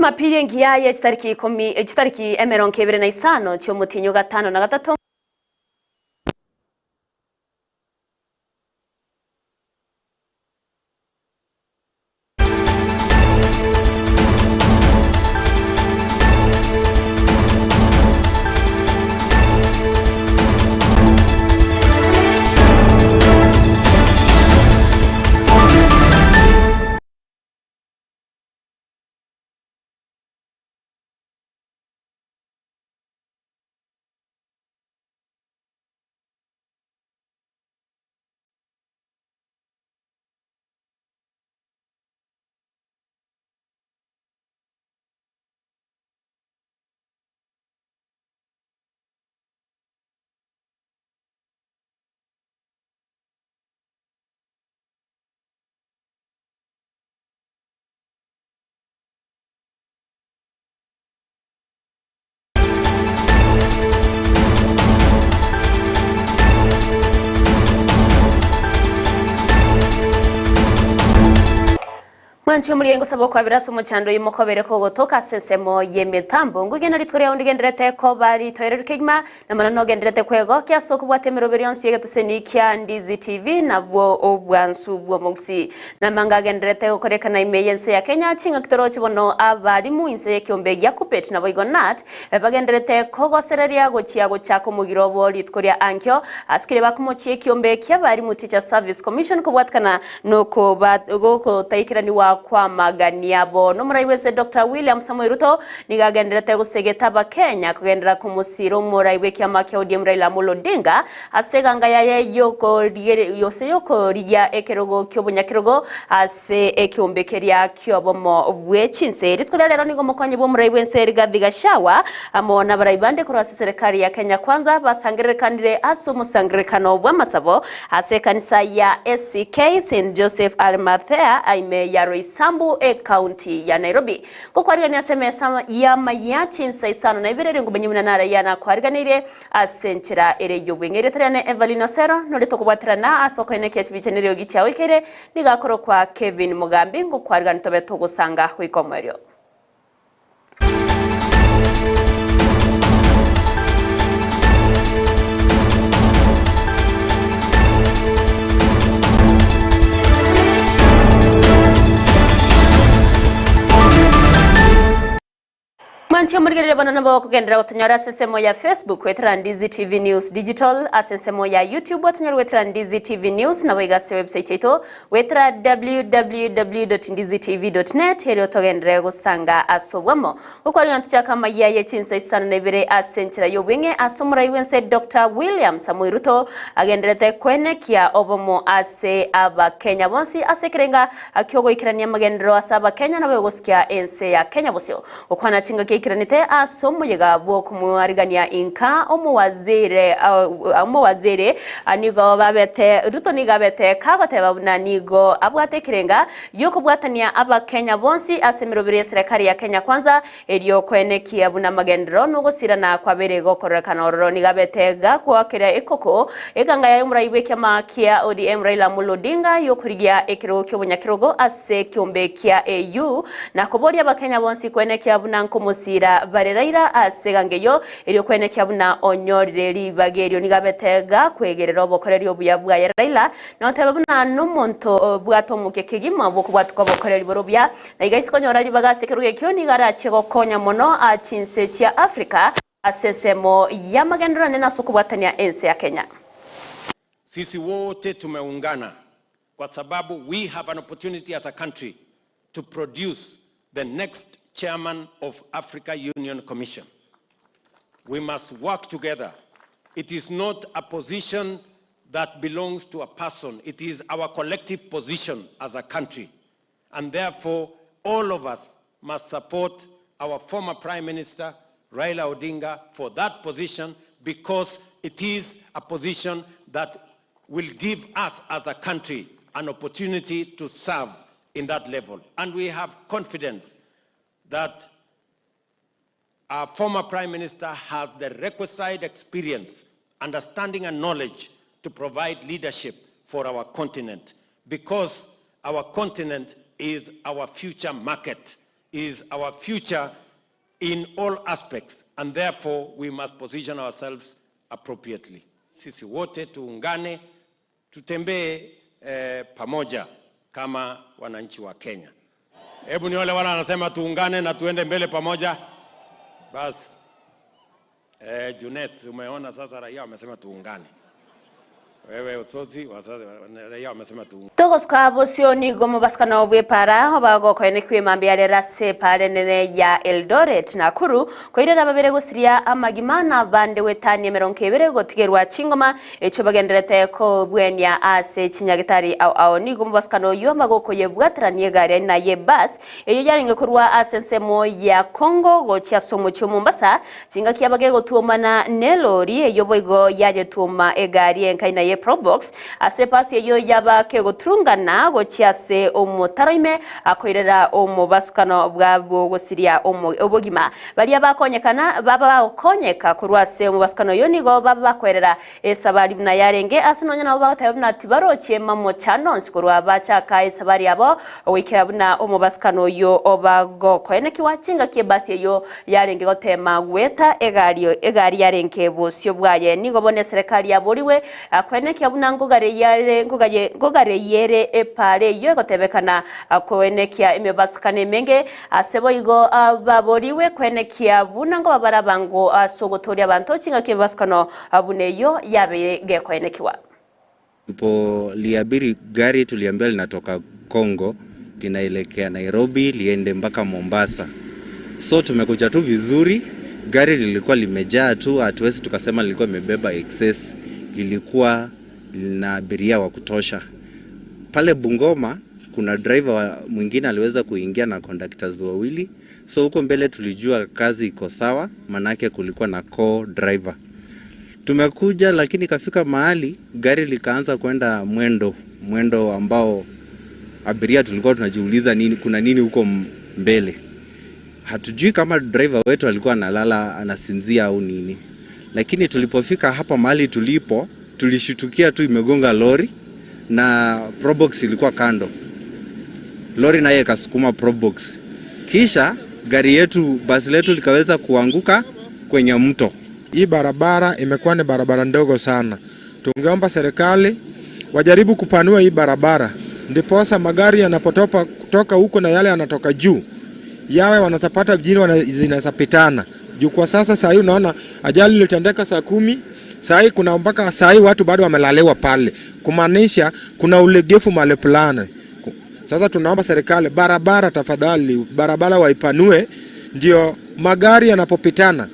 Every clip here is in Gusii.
Jumapili engiya ye chitariki ikomi, chitariki emerongo ebere na isano chi'omotienyi o gatano na gatato, Mwanche omoria ingosaba okwabera ase omochando oyio mokobere kogotoka ase ensemo y'emetambo. Ngwegena rituko riao ndigendererete koba ritoereru kegima, na mono nogendererete kwegokia ase okobwata emeroberi yonsi y'egeteseni kia Ndizi TV nabwo obwansu bw'omogusii. Namanga agendererete gokorekana ime y'ense ya Kenya, chingaki toroche bono abalimu inse y'ekeombe gia Kuppet naboigo Knut bagendererete kogosereria gochia gochaka omogiro obo rituko ria ankio ase keria bakomochia ekiombe ki'abalimu Teachers Service Commission kobwatekana Nokotaikeraniwa kw'amagani abo. Nomorai bw'ense Doctor William Samoei Ruto nigo agendererete gosegeta Abakenya kogenderera komosiira omorai bw'ekiama kia ODM Raila Amolo Odinga ase eganga yaye gose yokorigia ekerogo ki'obonyakerogo ase ekeombe keria ki'obomo bwe chinse. Rituko ria rero nigo omokonyi bw'omorai bw'ense Rigathi Gachagua amo nabarai bande korwa ase eserekari ya Kenya Kwanza basangererekanire ase omosangererekano bw'amasabo Ase ekanisa ya ACK Saint Joseph Arimathea ime ya Roysambu ecounty ya Nairobi. Ngokwarigania ase emesa y'amayia chinsa isano na ibere ring'u banyimuna naraiya nakwariganeirie ase enchera ere y'obweng'e. Erieta riane Evelyn Osero noria tokobwaterana ase okoenekia chibicha neriogi chiao ikeire nigo akorokwa Kevin Mugambi ngokwarigani tobe togosanga goika omoerio. Mwanche omorigereria bono nabo okogenderera gotonyora ase ensemo ya Facebook goetera Ndizi TV News Digital, ase ensemo ya YouTube otonyore goetera Ndizi TV News, naboigo ase website yaito Goetera www.ndizitv.net erio togenderere gosanga ase obwamo. Gokwarigana tochake amayia ye chinsa isano na ibere ase enchera y'obweng'e ase omorai bw'ense Doctor William Samoei Ruto agendererete koenekia obomo ase Abakenya bonsi ase ekerenga kiogoikerania amagenderero ase Abakenya nabo egosikia ense ya Kenya bosio. Gokwana chingaki aikeranete ase omoyega bw'okomoarigania inka omowaziri omowaziri nigo babete Ruto nigo abete kagoteba buna nigo abwate ekerenga gi'okobwatania Abakenya bonsi ase emeroberi y'eserekari ya Kenya Kwanza erio koenekia buna amagenderero nogosirana kwabeire gokororekana ororo nigo abete gakoakera ekoko eganga yaye omorai bw'ekiama kia ODM Raila Amolo Odinga y'okorigia ekerogo ki'obonyakerogo ase ekiombe kia AU na koboria Abakenya bonsi koenekia buna nkomosiira bare Raila ase eganga eyio, erio koenekia buna onyorire ribaga erio nigo abete gakwegerera obokoreri obuya bwaye Raila, na oteba buna nomonto obwate omokia kegima bw'okobwatuka obokoreri bore obuya, na iga ase konyora ribaga ase ekerogo ekio nigo arache gokonya mono chinse chia Africa ase ensemo y'amagenderero anene ase okobwatania ense ya Kenya. Sisi wote tumeungana kwa sababu we have an opportunity as a country to produce the next chairman of Africa Union Commission. We must work together. It is not a position that belongs to a person. It is our collective position as a country. And therefore, all of us must support our former Prime Minister, Raila Odinga, for that position because it is a position that will give us as a country an opportunity to serve in that level. And we have confidence that our former Prime Minister has the requisite experience, understanding and knowledge to provide leadership for our continent because our continent is our future market. is our future in all aspects and therefore we must position ourselves appropriately. Sisi wote tuungane, tutembee eh, pamoja kama wananchi wa Kenya. Hebu ni wale wale wanasema tuungane na tuende mbele pamoja. Basi eh, Junet, umeona sasa raia wamesema tuungane. Wewe Usozi, wazazi raia wamesema tuungane. Togosuka bosio nigo mobasikano bw'epara obagokoene kwemambia rero ase epara enene ya Eldoret Nakuru koirera babere gosiria amagima na abande goetania emerongo ebere gotigerwa chingoma echio bagenderete kobwenia ase chinyagitari ao ao. Nigo mobasikano oyio amagokoyebwaterania egari aina ye bus eyio yarenge korwa ase ensemo ya Congo gochia ase omochie o Mombasa chingaki abage gotuomana nelori eyio boigo yayetuoma egari enkaina ye Probox ase epasi eyio yaba kegoturungana gochia ase omotaro ime akoirera omobasukano bwabwo gosiria obogima. Baria bakonyekana baba bagokonyeka korwa ase omobasukano oyio nigo baba bakoerera esabari buna yarenge ase nonya nabo bagoteba buna tibarochie mamochando onsi korwa bachaka esabari yabo goikera buna omobasukano oyio oba gokoenekiwa chingaki ebasi eyio yarenge goteema goeta egari egari yarenge bosio bwaye. Nigo bono eserekari yaborigwe koenekia buna ngogareyare ngogaye ngogareyere epaara eyio egotebekana koenekia emebasukano emenge. Ase boigo baborigwe koenekia buna ngobabare abango ase ogotoria abanto chingaki emebasukano buna eyio yabeire gekoenekiwa. Tulipoliabiri gari tuliambiwa linatoka Congo linaelekea Nairobi liende mpaka Mombasa. So tumekuja tu vizuri, gari lilikuwa limejaa tu, hatuwezi tukasema lilikuwa limebeba excess, lilikuwa lina abiria wa kutosha. Pale Bungoma kuna driver mwingine aliweza kuingia na conductors wawili, so huko mbele tulijua kazi iko sawa, manake kulikuwa na co-driver. Tumekuja lakini ikafika mahali gari likaanza kwenda mwendo mwendo ambao abiria tulikuwa tunajiuliza nini, kuna nini huko mbele. Hatujui kama driver wetu alikuwa analala anasinzia au nini, lakini tulipofika hapa mahali tulipo tulishutukia tu imegonga lori na probox ilikuwa kando, lori naye ikasukuma probox, kisha gari yetu basi letu likaweza kuanguka kwenye mto. Hii barabara imekuwa ni barabara ndogo sana. Tungeomba serikali wajaribu kupanua hii barabara, ndiposa magari yanapotoka kutoka huko na yale yanatoka juu yawe wanapata vijini wana, zinaweza juu. Kwa sasa saa hii unaona ajali ilitendeka saa 10, saa hii kuna mpaka saa hii watu bado wamelalewa pale, kumaanisha kuna ulegefu mahali fulani. Sasa tunaomba serikali barabara, tafadhali, barabara waipanue, ndio magari yanapopitana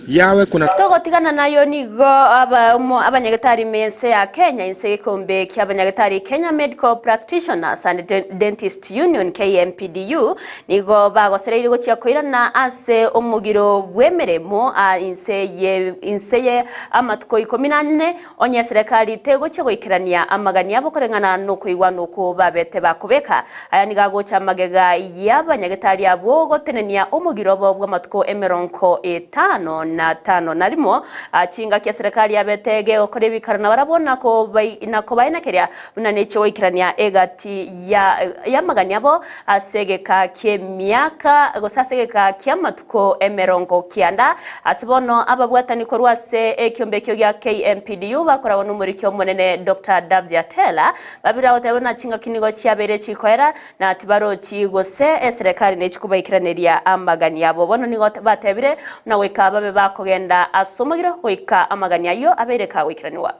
yawe kuna Togotigana nayo nigo aba abanyagetari mense ya Kenya inse gekombe kia abanyagetari Kenya Medical Practitioners and Dentist Union KMPDU nigo bagosereire gochia koirana ase omogiro bw'emeremo a inse ye inse ye amatuko 14 onye serikali tegochia goikerania amagani abo koreng'ana nokoigwa noko babete bakobeka aya nigo agocha amagega y'abanyagetari abo gotenenia omogiro obo bw'amatuko emerongo etano na tano na rimo chinga kia serikali yabete gegokora ebikaro na barabwo nako baenekeria buna necho goikerania egati ya y'amagani abo ase egeka ki'emiaka gose ase egeka ki'amatuko emerongo kianda ase bono ababwatani korwa ase ekiombe ekio gia KMPDU bakoragwo na omoriki omonene Dr. Davji Atela babire agoteba buna chingaki nigo chiabeire chikoera na tibarochi gose eserekari nechikobaikeraneria amagani abo bono nigo batebire buna goika babe bakogenda ase omogiro goika amagani ayio abeire kagoikeraniwa.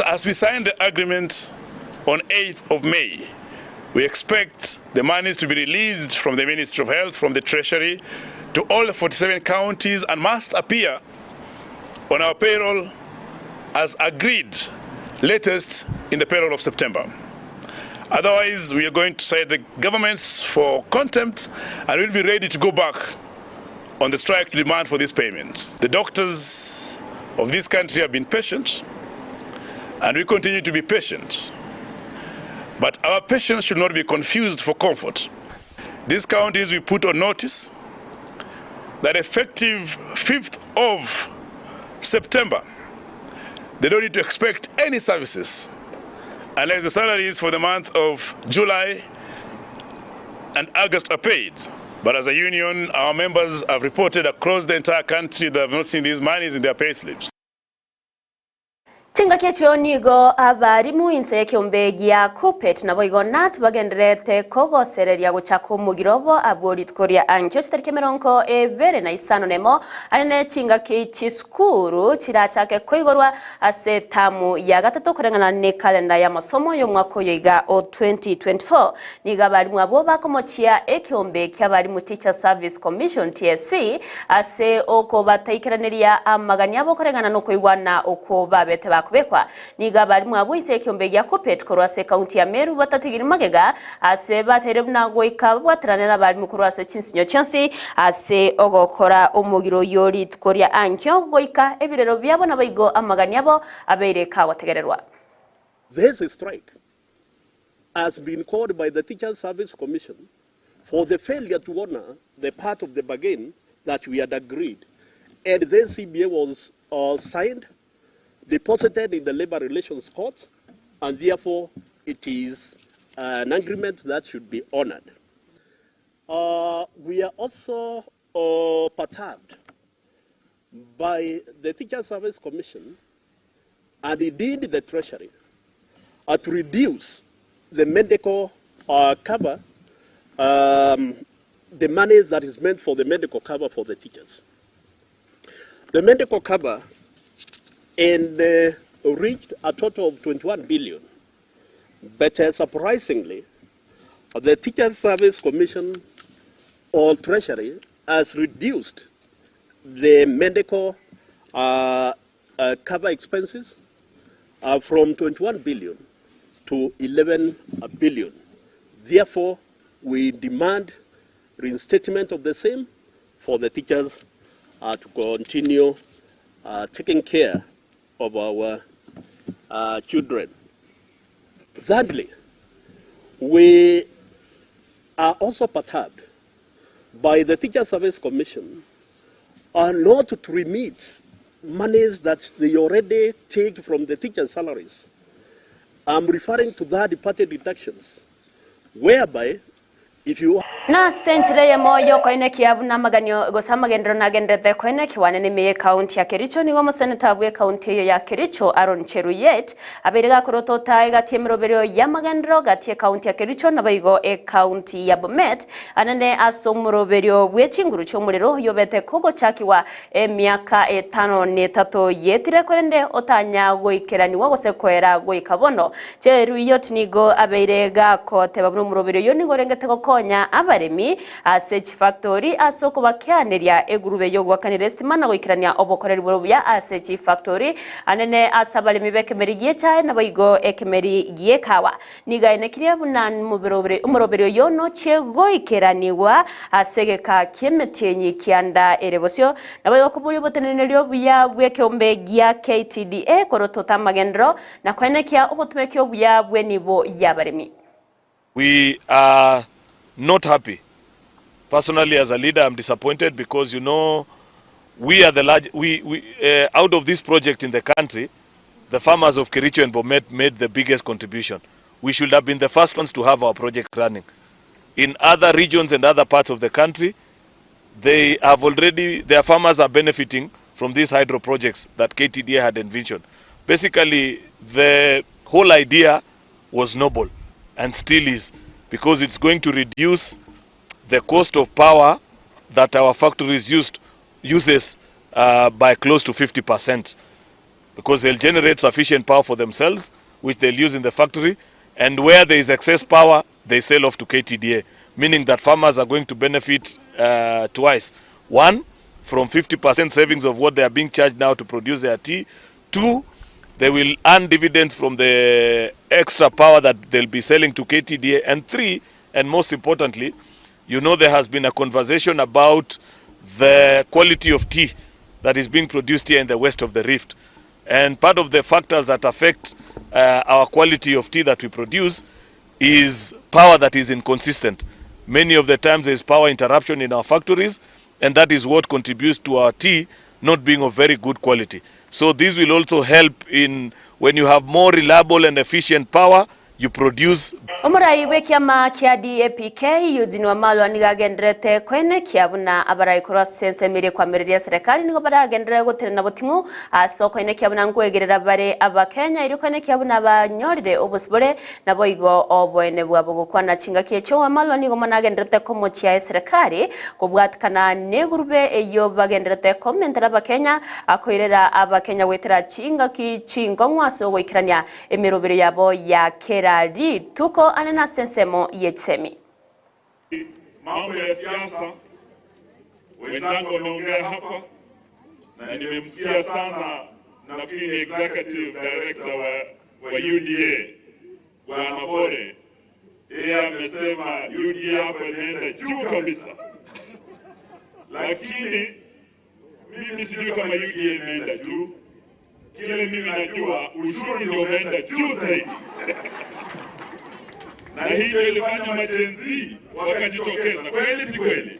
As we signed the agreement on 8th of May, we expect the monies to be released from the Ministry of Health, from the Treasury, to all the 47 counties and must appear on our payroll as agreed latest in the payroll of September. Otherwise, we are going to cite the governments for contempt and we'll be ready to go back on the strike to demand for these payments. The doctors of this country have been patient and we continue to be patient. But our patience should not be confused for comfort. These counties we put on notice that effective 5th of September, they don't need to expect any services unless the salaries for the month of July and August are paid. But as a union, our members have reported across the entire country they have not seen these monies in their payslips. Chingaki echio nigo abarimu inse y'ekeombe gia Kuppet naboigo Knut bagendererete kogosereria gochaka omogiro obo abwo rituko ria ankio chitariki emerongo ebere na isano nemo are ne chingaki chisukuru chirachake koigorwa ase etamu ya gatato koreng'ana nekalenda y'amasomo y'omwaka oyo iga o 2024. Nigo abarimu abwo bakomochia ekeombe ki'abarimu Teachers Service Commission, TSC, ase okobataikeraneria amagani abo koreng'ana nokoigwana okwo babete bakobekwa. Nigo abarimu abwo inse y'ekeombe gia Kuppet korwa ase ekaunti ya Meru batatigiri magega ase bateire buna goika babwaterane nabarimu korwa ase chinsinyo chionsi ase ogokora omogiro oyio rituko ria ankio goika ebirero biabo naboigo amagani abo abeire kagotegererwa. This strike has been called by the Teachers Service Commission for the failure to honour the part of the bargain that we had agreed and this CBA was signed, deposited in the Labour Relations Court and therefore it is an agreement that should be honoured. We are also perturbed by the Teachers Service Commission and indeed the Treasury to reduce the medical cover, the money that is meant for the medical cover for the teachers. The medical cover and reached a total of 21 billion, but surprisingly, the Teachers Service Commission or Treasury has reduced the medical cover expenses from 21 billion to 11 billion. Therefore, we demand reinstatement of the same for the teachers to continue taking care of our children. Thirdly, we are also perturbed by the Teacher Service Commission are not to remit monies that they already take from the teachers' salaries. I'm referring to third party deductions, whereby if you Nase enchera eyemo y'okoenekia buna amaganio gose amagenderero nagendererete koenekiwa nenemi y'ekaunti ya Kericho nigo omoseneta bw'ekaunti eyio ya Kericho Aaron Cheruiyet abeire gakorotota egati y'emeroberio y'amagenderero gati y'ekaunti ya Kericho naboigo ekaunti ya Bomet anene ase omoroberio bwe chinguru chi'omorero oyobete kogochakigwa emiaka etano netato yetire korende otanya goikeranigwa gose koera goika bono. Cheruiyot nigo abeire gakoteba buna omoroberio oyio nigo orengete gokonya abaremi ase chifactori ase okobakeaneria egurube y'ogoakanera esitima na goikerania obokoreri bore obuya ase chifactori anene ase abaremi b'ekemeri gi'echae naboigo ekemeri gi'ekawa. Nigo aenekirie buna omoroberio oyio nochie goikeranigwa ase egeka ki'emetienyi kianda ere bosio. Naboigo koboria oboteneneri obuya bw'ekeombe gia KTDA korotota amagenderero na koenekia obotomeki obuya bw'enibo y'abaremi. We are not happy. Personally as a leader I'm disappointed because you know we are the large, we, we, uh, out of this project in the country the farmers of Kericho and Bomet made the biggest contribution. We should have been the first ones to have our project running. In other regions and other parts of the country, they have already, their farmers are benefiting from these hydro projects that KTDA had envisioned. Basically, the whole idea was noble and still is because it's going to reduce the cost of power that our factories used uses uh, by close to 50% because they'll generate sufficient power for themselves which they'll use in the factory and where there is excess power they sell off to KTDA meaning that farmers are going to benefit uh, twice one from 50% savings of what they are being charged now to produce their tea two they will earn dividends from the extra power that they'll be selling to KTDA. And three, and most importantly, you know there has been a conversation about the quality of tea that is being produced here in the west of the Rift. And part of the factors that affect uh, our quality of tea that we produce is power that is inconsistent. Many of the times there is power interruption in our factories, and that is what contributes to our tea not being of very good quality. So this will also help in when you have more reliable and efficient power, you produce. Omorai bw'ekiama kia DAPK, Eugene Wamalwa nigo agendererete koenekia buna abarai korwa ase ensemo eria ekwamireria eserekari nigo baragenderere gotenena boting'u ase okoenekia buna nkwegerera bare Abakenya erio koenekia buna banyorire obosibore naboigo oboene bwabo gokwana chingaki echio Wamalwa nigo mono agendererete komochia eserekari kobwatikana negurube eyio bagendererete komentera Abakenya akoirera Abakenya goetera chingaki chinkong'u ase ogoikerania Emerobero yabo ya kera rituko ane nase ensemo ye chisemi. Mambo ya siasa wenzangu wameongea hapa na nimemsikia sana, nafikiri ni executive director wa, wa UDA Bwana Bore, yeye amesema UDA hapa inaenda juu kabisa, lakini mimi sijui kama UDA imeenda juu. Kile mimi najua ushuru ndio umeenda juu zaidi na hii ndio ilifanya majenzi wakajitokeza. Kweli si kweli?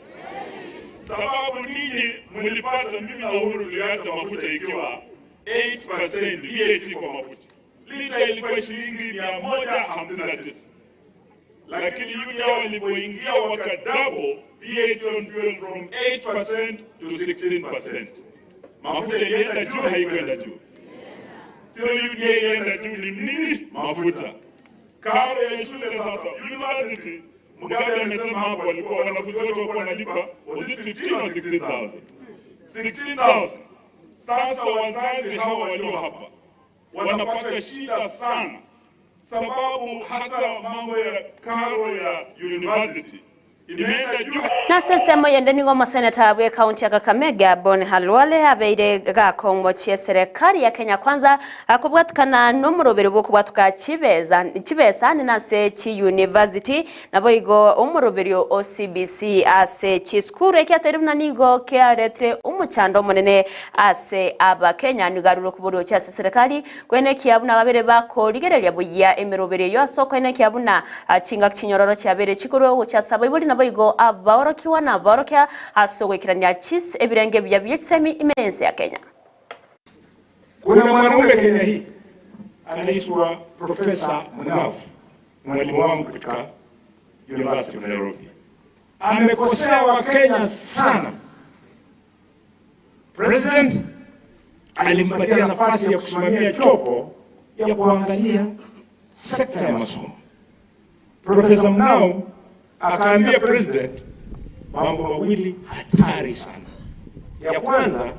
Sababu ninyi mlipata, mimi na Uhuru tuliacha mafuta ikiwa 8% VAT kwa mafuta, lita ilikuwa shilingi 159, lakini UDA walipoingia wakadouble VAT on fuel from 8% to 16%. Mafuta ilienda juu, haikuenda juu? Sio UDA ilienda juu, ni nini? Mafuta. Karo ya shule sasa, university, Mugabe amesema hapo, walikuwa wanafunzi wote walikuwa wanalipa was it 15 or 16,000? 16,000. Sasa wazazi hawa walio hapa wanapata shida sana, sababu hata mambo ya karo ya university imeenda juu. Nase ensemo eyende nigo omoseneta bw'ecounty ya Kakamega Bon Khalwale abeire gakong'ochia eserekari ya Kenya Kwanza akobwatikana nomoroberi bw'okobwatoka chibesa chibesa nase chiuniversity naboigo omoroberio o CBC ase chisukuru ekiatoire buna nigo kiaretire omochando omonene ase Abakenya nigo arure okoboria gochia ase eserekari Koenekia buna babere bakorigereria buya emeroberi eyio ase okoenekia buna chingaki chinyororo chiabeire chikorwa gochia ase abaibori naboigo abaorokigwa na abaorokia ase ogoikerania chis ebirenge ebiya bie chisemi ime y'ense ya Kenya. Kuna mwanaume Kenya hii anaitwa Profesa Munavu, mwalimu wangu katika University of Nairobi. Amekosea Wakenya sana. President alimpatia nafasi ya kusimamia chopo ya kuangalia sekta ya masomo. Profesa Mnau akaambia president mambo mawili hatari sana. Ya kwanza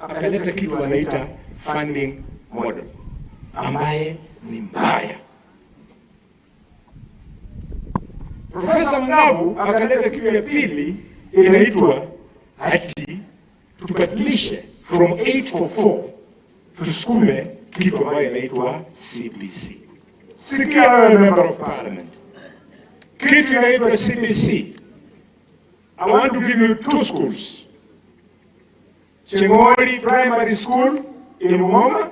akaleta kitu anaita funding model ambaye ni mbaya. Profesa Mnabu akaleta kitu ya pili inaitwa ati tubadilishe from 844 tusukume kitu ambayo inaitwa CBC. Sikia wewe member of parliament, kitu inaitwa CBC. I want to give you two schools. Chengori Primary School in Bungoma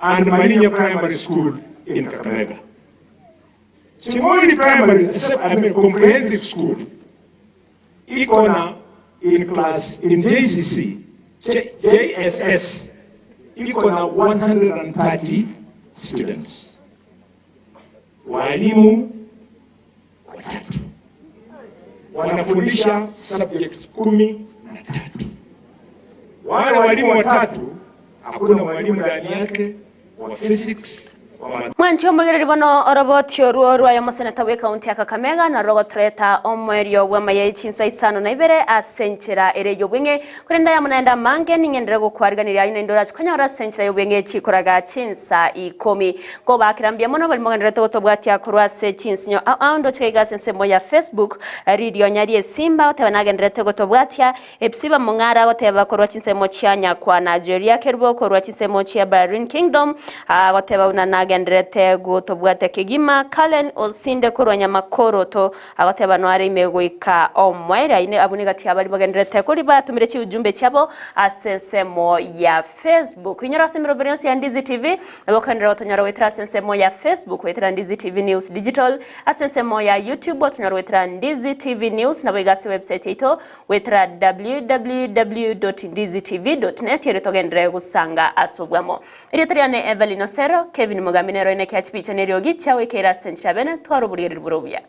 and Malinya Primary School in Kakamega. Chengori Primary, I mean, comprehensive school iko na in class in JCC, JSS iko na 130 students, walimu watatu wanafundisha subjects 13. Wale walimu watatu hakuna mwalimu ndani yake wa physics Mwanchi omorigereria bono oroboti orwo rwaye omoseneta bw'ekaunti ya Kakamega na rogotoreta omoerio bw'amaya ye chinsa isano na ibere ase enchera ere y'obweng'e korende aya naende amange ning'enderere gokwariganiria ayio naende orache konyora ase enchera y'obweng'e chikoraga chinsa ikomi. Nkobakera mbuya mono baria mogendererete gotobwatia korwa ase chinsinyo ao ao ndoche iga ase ensemo ya Facebook ririonya ri'esimba goteba nagendererete gotobwatia Epsiba Mong'ara agoteba korwa chinsemo chia Nyakwa na Joeria Kerubo korwa chinsemo chia Bahrain Kingdom agoteba buna nagendererete gotobwatia kegima. Cullen Osinde korwa Nyamakoroto agoteba noare ime goika omoerio. Aye abwo negati y'abaria bagendererete koria batomire chiujumbe chiabo ase ensemo ya Facebook. Inyora ase emeroberi yonsi ya Ndizi TV nabo okoenderera gotonyora goetera ase ensemo ya Facebook goetera Ndizi TV News Digital, ase ensemo ya YouTube otonyora goetera Ndizi TV News naboigo ase website yaito Goetera www.ndizitv.net erio togenderere gosanga ase obwamo. Erieta riane Evelyn Osero, Kevin Mugambi. Mugambi nero oenekia chibicha na eriogi chiagoikeire ase enchera bene tware oborigereria bore obuya.